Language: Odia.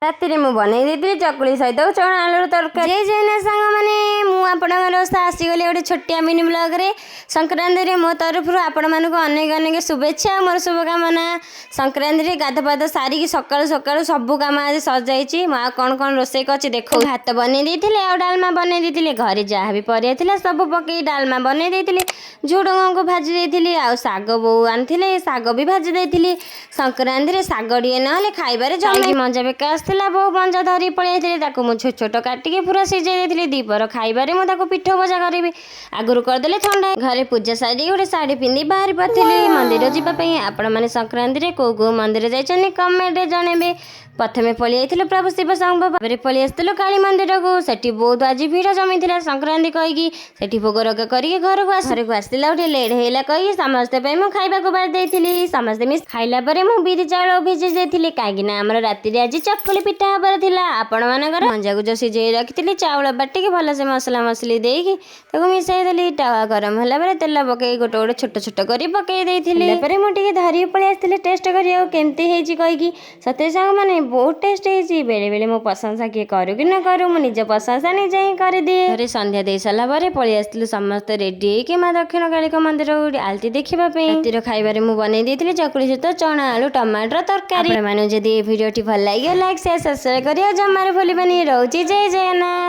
ରାତିରେ ମୁଁ ବନେଇ ଦେଇଥିଲି ଚକୁଳି ସହିତ ଚଣା ଆଳୁର ତରକାରୀ। ଜୟ ଜଗନ୍ନାଥ ସାଙ୍ଗମାନେ, ମୁଁ ଆପଣଙ୍କର ଦୋସ୍ତ ଆସିଗଲି ଗୋଟେ ଛୋଟିଆ ମିନି ବ୍ଲଗ୍ରେ। ସଂକ୍ରାନ୍ତିରେ ମୋ ତରଫରୁ ଆପଣମାନଙ୍କୁ ଅନେକ ଅନେକ ଶୁଭେଚ୍ଛା ଆଉ ମୋର ଶୁଭକାମନା। ସଂକ୍ରାନ୍ତିରେ ଗାଧ ପାଧ ସାରିକି ସକାଳୁ ସକାଳୁ ସବୁ କାମ ଆଜି ସରିଯାଇଛି। ମୁଁ ଆଉ କ'ଣ କ'ଣ ରୋଷେଇ କରିଛି ଦେଖ। ଭାତ ବନେଇ ଦେଇଥିଲି ଆଉ ଡାଲମା ବନେଇ ଦେଇଥିଲି। ଘରେ ଯାହା ବି ପରିବା ଥିଲା ସବୁ ପକେଇ ଡାଲମା ବନେଇ ଦେଇଥିଲି। ଝୁଡ଼ଙ୍ଗକୁ ଭାଜି ଦେଇଥିଲି ଆଉ ଶାଗ ବୋଉ ଆଣିଥିଲେ, ଶାଗ ବି ଭାଜି ଦେଇଥିଲି। ସଂକ୍ରାନ୍ତିରେ ଶାଗ ଟିକେ ନହେଲେ ଖାଇବାରେ ଜମେ। ମଞ୍ଜା ବେକା ଆସିଥିଲା, ବୋଉ ମଞ୍ଜା ଧରି ପଳେଇ ଆସିଥିଲେ। ତାକୁ ମୁଁ ଛୋଟ ଛୋଟ କାଟିକି ପୁରା ସିଝେଇ ଦେଇଥିଲି। ଦ୍ୱିପହର ଖାଇବାରେ ମୁଁ ତାକୁ ପିଠଉ ଭଜା କରିବି, ଆଗରୁ କରିଦେଲେ ଥଣ୍ଡା। ଘରେ ପୂଜା ସାରି ଗୋଟେ ଶାଢ଼ୀ ପିନ୍ଧି ବାହାରି ପଡ଼ିଥିଲି ମନ୍ଦିର ଯିବା ପାଇଁ। ଆପଣମାନେ ସଂକ୍ରାନ୍ତିରେ କୋଉ କୋଉ ମନ୍ଦିର ଯାଇଛନ୍ତି, କମେଣ୍ଟରେ ଜଣେଇବେ। ପ୍ରଥମେ ପଳେଇ ଯାଇଥିଲୁ ପ୍ରଭୁ ଶିବ ଶମ୍ଭୁ, ତାପରେ ପଳେଇ ଆସିଥିଲୁ କାଳୀ ମନ୍ଦିରକୁ। ସେଠି ବହୁତ ଆଜି ଭିଡ଼ ଜମିଥିଲା ସଂକ୍ରାନ୍ତି କହିକି। ସେଠି ଭୋଗ ରାଗ କରିକି ଘରକୁ ଆସିଲା ଟିକେ ଲେଟ୍ ହେଇଲା କହିକି ସମସ୍ତେ ପାଇଁ ମୁଁ ଖାଇବାକୁ ବାଢ଼ି ଦେଇଥିଲି। ସମସ୍ତେ ମିଶି ଖାଇଲା ପରେ ମୁଁ ବିରି ଚାଉଳ ଭିଜେଇ ଦେଇଥିଲି, କାହିଁକି ନା ଆମର ରାତିରେ ଆଜି ଚକୁଳି ପିଠା ହବାର ଥିଲା। ଆପଣମାନଙ୍କର ମଞ୍ଜାକୁ ଯୋଉ ସିଝେଇ ରଖିଥିଲି, ଚାଉଳ ବାଟିକି ଭଲସେ ମସଲା ମସଲି ଦେଇକି ତାକୁ ମିଶାଇ ଦେଲି। ତାୱା ଗରମ ହେଲା ପରେ ତେଲ ପକେଇ ଗୋଟେ ଗୋଟେ ଛୋଟ ଛୋଟ କରି ପକେଇ ଦେଇଥିଲି। ପରେ ମୁଁ ଟିକେ ଧରିକି ପଳେଇ ଆସିଥିଲି ଟେଷ୍ଟ କରିବାକୁ କେମିତି ହେଇଛି କହିକି। ସତରେ ସାଙ୍ଗମାନେ, ବହୁତ ଟେଷ୍ଟ ହେଇଛି। ବେଳେ ବେଳେ ମୋ ପ୍ରଶଂସା କିଏ କରୁ କି ନ କରୁ, ମୁଁ ନିଜ ପ୍ରଶଂସା ନିଜେ ହିଁ କରିଦିଏ। ଘରେ ସନ୍ଧ୍ୟା ଦେଇ ସାରିଲା ପରେ ପଳେଇ ଆସିଥିଲୁ ସମସ୍ତେ ରେଡି ହେଇକି ମା ଦକ୍ଷିଣ କାଳୀଙ୍କ ମନ୍ଦିରକୁ ଆଳତି ଦେଖିବା ପାଇଁ। ରାତିର ଖାଇବାରେ ମୁଁ ବନେଇ ଦେଇଥିଲି ଚକୁଳି ସହିତ ଚଣା ଆଳୁ ଟମାଟର ତରକାରୀ। ଆପଣମାନଙ୍କୁ ଯଦି ଏ ଭିଡ଼ିଓଟି ଭଲ ଲାଗିବ, ଲାଇକ୍, ସେୟାର, ସବସ୍କ୍ରାଇବ୍ କରିବା ଜମାରୁ ଭୁଲିବେନି। ରହୁଛି, ଜୟ ଜଗନ୍ନାଥ।